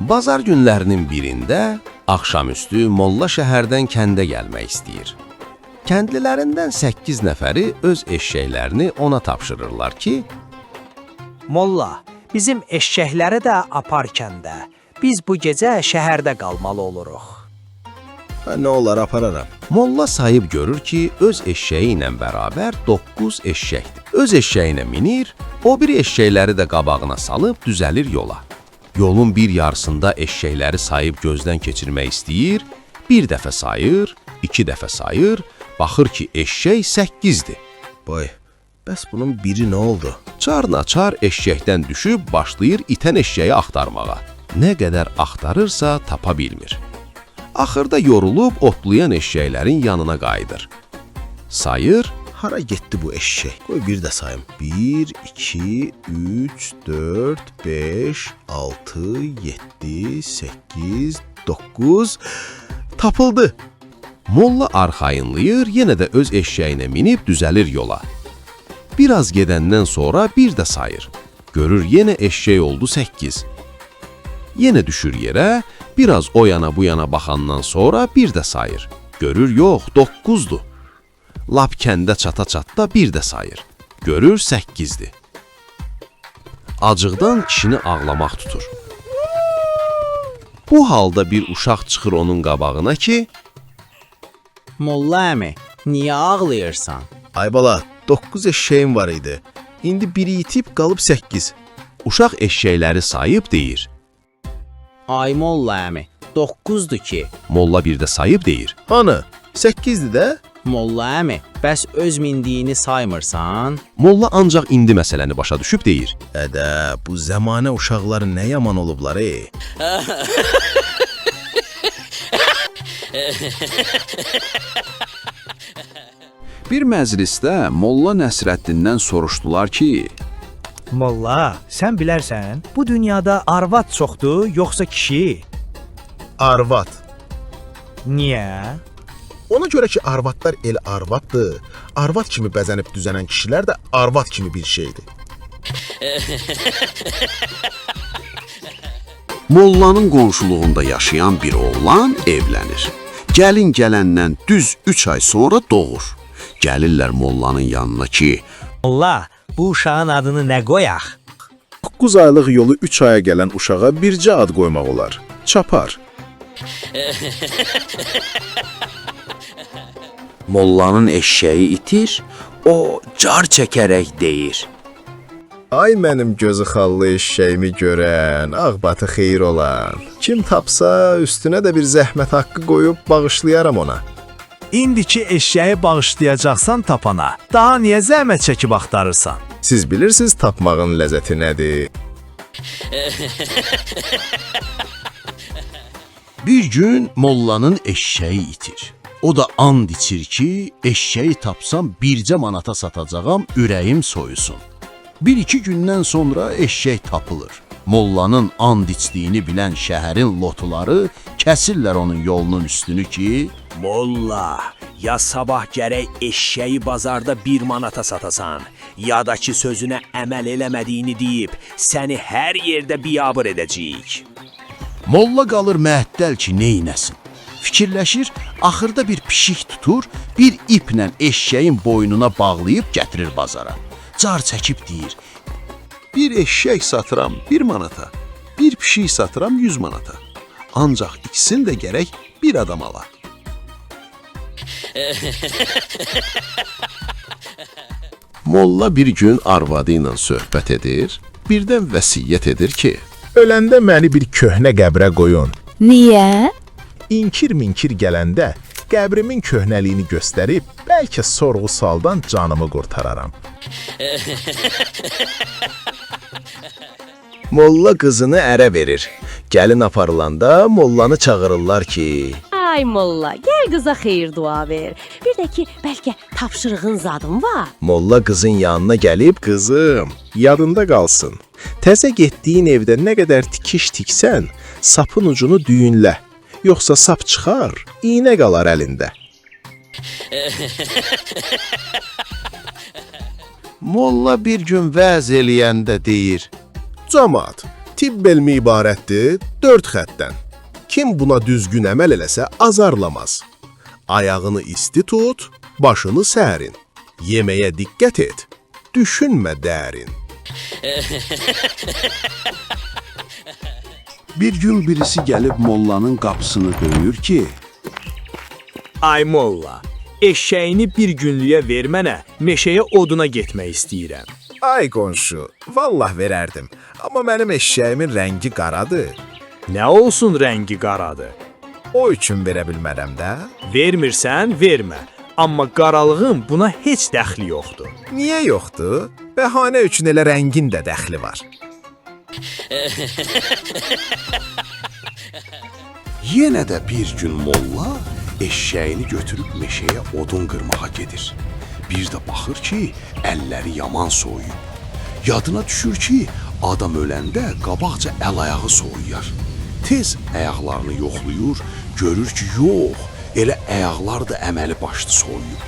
Bazar günlərinin birində axşamüstü molla şəhərdən kəndə gəlmək istəyir. Kəndlilərindən 8 nəfəri öz eşşəklərini ona tapşırırlar ki, Molla, bizim eşşəkləri də apar kəndə. Biz bu gecə şəhərdə qalmalı oluruq. Hə, nə olar apararam. Molla sayıb görür ki, öz eşşəyi ilə bərabər 9 eşşəkdir. Öz eşşəyinə minir, o biri eşşəkləri də qabağına salıb düzəlir yola. Yolun bir yarısında eşşəkləri sayıb gözdən keçirmək istəyir, bir dəfə sayır, iki dəfə sayır, baxır ki, eşşək 8-dir. Boy, bəs bunun biri nə oldu? Çar-naçar eşşəkdən düşüb başlayır itən eşşəyi axtarmağa. Nə qədər axtarırsa tapa bilmir. Axırda yorulub otlayan eşşəklərin yanına qayıdır. Sayır, Hara getdi bu eşşək? Qoy bir də sayım. 1, 2, 3, 4, 5, 6, 7, 8, 9. Tapıldı. Molla arxayınlayır, yenə də öz eşşəyinə minib düzəlir yola. Biraz gedəndən sonra bir də sayır. Görür yenə eşşək oldu 8. Yenə düşür yerə, biraz o yana bu yana baxandan sonra bir də sayır. Görür yox, 9-dur. Lap kəndə çata-çatda bir də sayır. Görür 8-dir. Acıqdan kişini ağlamaq tutur. Bu halda bir uşaq çıxır onun qabağına ki, Molla əmi, niyə ağlayırsan? Ay bala, 9 eşşəyim var idi. İndi biri itib qalıb 8. Uşaq eşşəkləri sayıb deyir. Ay molla əmi, 9-dur ki. Molla bir də sayıb deyir. Hanı? 8-dir də? Molla əmi, bəs öz mindiyini saymırsan? Molla ancaq indi məsələni başa düşüb deyir. Ədə, bu zəmanə uşaqları nə yaman olublar, ey. Bir məclisdə Molla Nəsrəddindən soruşdular ki, Molla, sən bilərsən, bu dünyada arvad çoxdur, yoxsa kişi? Arvad. Niyə? Ona görə ki, arvadlar elə arvaddır. Arvad kimi bəzənib düzənən kişilər də arvad kimi bir şeydir. Mollanın qonşuluğunda yaşayan bir oğlan evlənir. Gəlin gələndən düz 3 ay sonra doğur. Gəlirlər mollanın yanına ki, Molla, bu uşağın adını nə qoyaq? 9 aylıq yolu 3 aya gələn uşağa bircə ad qoymaq olar. Çapar. Mollanın eşşəyi itir, o car çəkərək deyir. Ay mənim gözü xallı eşşəyimi görən, ağbatı xeyir olan. Kim tapsa üstünə də bir zəhmət haqqı qoyub bağışlayaram ona. İndiki eşşəyi bağışlayacaqsan tapana, daha niyə zəhmət çəkib axtarırsan? Siz bilirsiniz tapmağın ləzzəti nədir? Bir gün mollanın eşşəyi itir. O da and içir ki, eşşəyi tapsam bircə manata satacağam, ürəyim soyusun. Bir-iki gündən sonra eşşək tapılır. Mollanın and içdiyini bilən şəhərin lotuları kəsirlər onun yolunun üstünü ki, Molla, ya sabah gərək eşşəyi bazarda 1 manata satasan, ya da ki sözünə əməl eləmədiyini deyib səni hər yerdə biabır edəcəyik. Molla qalır məəttəl ki, neynəsin? Fikirləşir, axırda bir pişik tutur, bir iplə eşşəyin boynuna bağlayıb gətirir bazara. Car çəkib deyir: Bir eşşək satıram 1 manata, bir pişik satıram 100 manata. Ancaq ikisini də gərək bir adam ala. Molla bir gün arvadı ilə söhbət edir, birdən vəsiyyət edir ki, Öləndə məni bir köhnə qəbrə qoyun. Niyə? İnkir-minkir gələndə qəbrimin köhnəliyini göstərib bəlkə sorğu-sualdan canımı qurtararam. Molla qızını ərə verir. Gəlin aparılanda mollanı çağırırlar ki, Ay molla, gəl qıza xeyir dua ver. Bir də ki, bəlkə tapşırığın zadın var. Molla qızın yanına gəlib Qızım, yadında qalsın. Təzə getdiyin evdə nə qədər tikiş tiksən, sapın ucunu düyünlə. Yoxsa sap çıxar, iynə qalar əlində. Molla bir gün vəz eləyəndə deyir: Camaat, Tibb elmi ibarətdir 4 xəttdən. Kim buna düzgün əməl eləsə azarlamaz. Ayağını isti tut, başını sərin. Yeməyə diqqət et, düşünmə dərin. Bir gün birisi gəlib mollanın qapısını döyür ki, Ay molla, eşşəyini bir günlüyə ver mənə, meşəyə oduna getmək istəyirəm. Ay qonşu, vallah verərdim. Amma mənim eşşəyimin rəngi qaradır. Nə olsun rəngi qaradır? O üçün verə bilmərəm də. Vermirsən, vermə. Amma qaralığın buna heç dəxli yoxdur. Niyə yoxdur? Bəhanə üçün elə rəngin də dəxli var. Yenə də bir gün molla eşşəyini götürüb meşəyə odun qırmağa gedir. Bir də baxır ki, əlləri yaman soyuyub. Yadına düşür ki, adam öləndə qabaqca əl-ayağı soyuyar. Tez ayaqlarını yoxlayır, görür ki, yox, elə ayaqlar da əməli başlı soyuyub.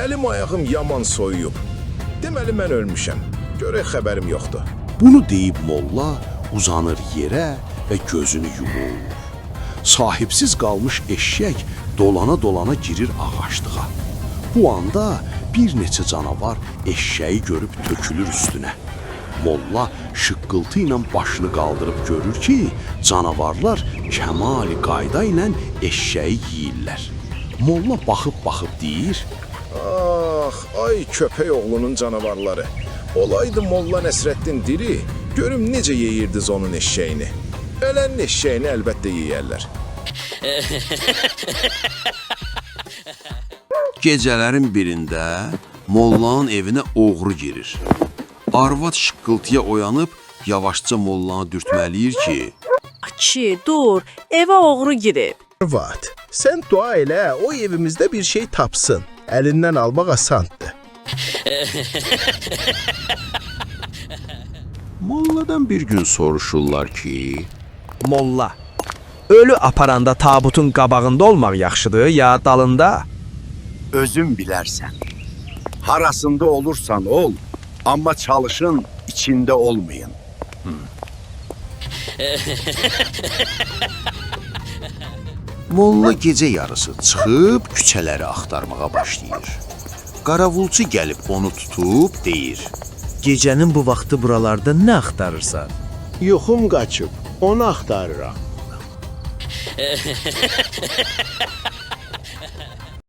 Əlim ayağım yaman soyuyub. Deməli mən ölmüşəm. Görək xəbərim yoxdur. Bunu deyib molla uzanır yerə və gözünü yumur. Sahibsiz qalmış eşşək dolana-dolana girir ağaclığa. Bu anda bir neçə canavar eşşəyi görüb tökülür üstünə. Molla şıqqıltı ilə başını qaldırıb görür ki, canavarlar kəmali qayda ilə eşşəyi yeyirlər. Molla baxıb-baxıb deyir: Ah, ay köpək oğlunun canavarları. Olaydı Molla Nəsrəddin diri, görüm necə yeyirdiz onun eşşəyini. Ölənin eşşəyini əlbəttə yeyərlər. Gecələrin birində mollanın evinə oğru girir. Arvad şıqqıltıya oyanıb yavaşca mollanı dürtməliyir ki, Kişi, dur, evə oğru girib. Arvad, sən dua elə, o evimizdə bir şey tapsın. Əlindən almaq asandır. Molladan bir gün soruşurlar ki, Molla, ölü aparanda tabutun qabağında olmaq yaxşıdır ya dalında? Özün bilərsən. Harasında olursan ol, amma çalışın içində olmayın. Molla gecə yarısı çıxıb küçələri axtarmağa başlayır. Qaravulçu gəlib onu tutub deyir: Gecənin bu vaxtı buralarda nə axtarırsan? Yuxum qaçıb, onu axtarıram.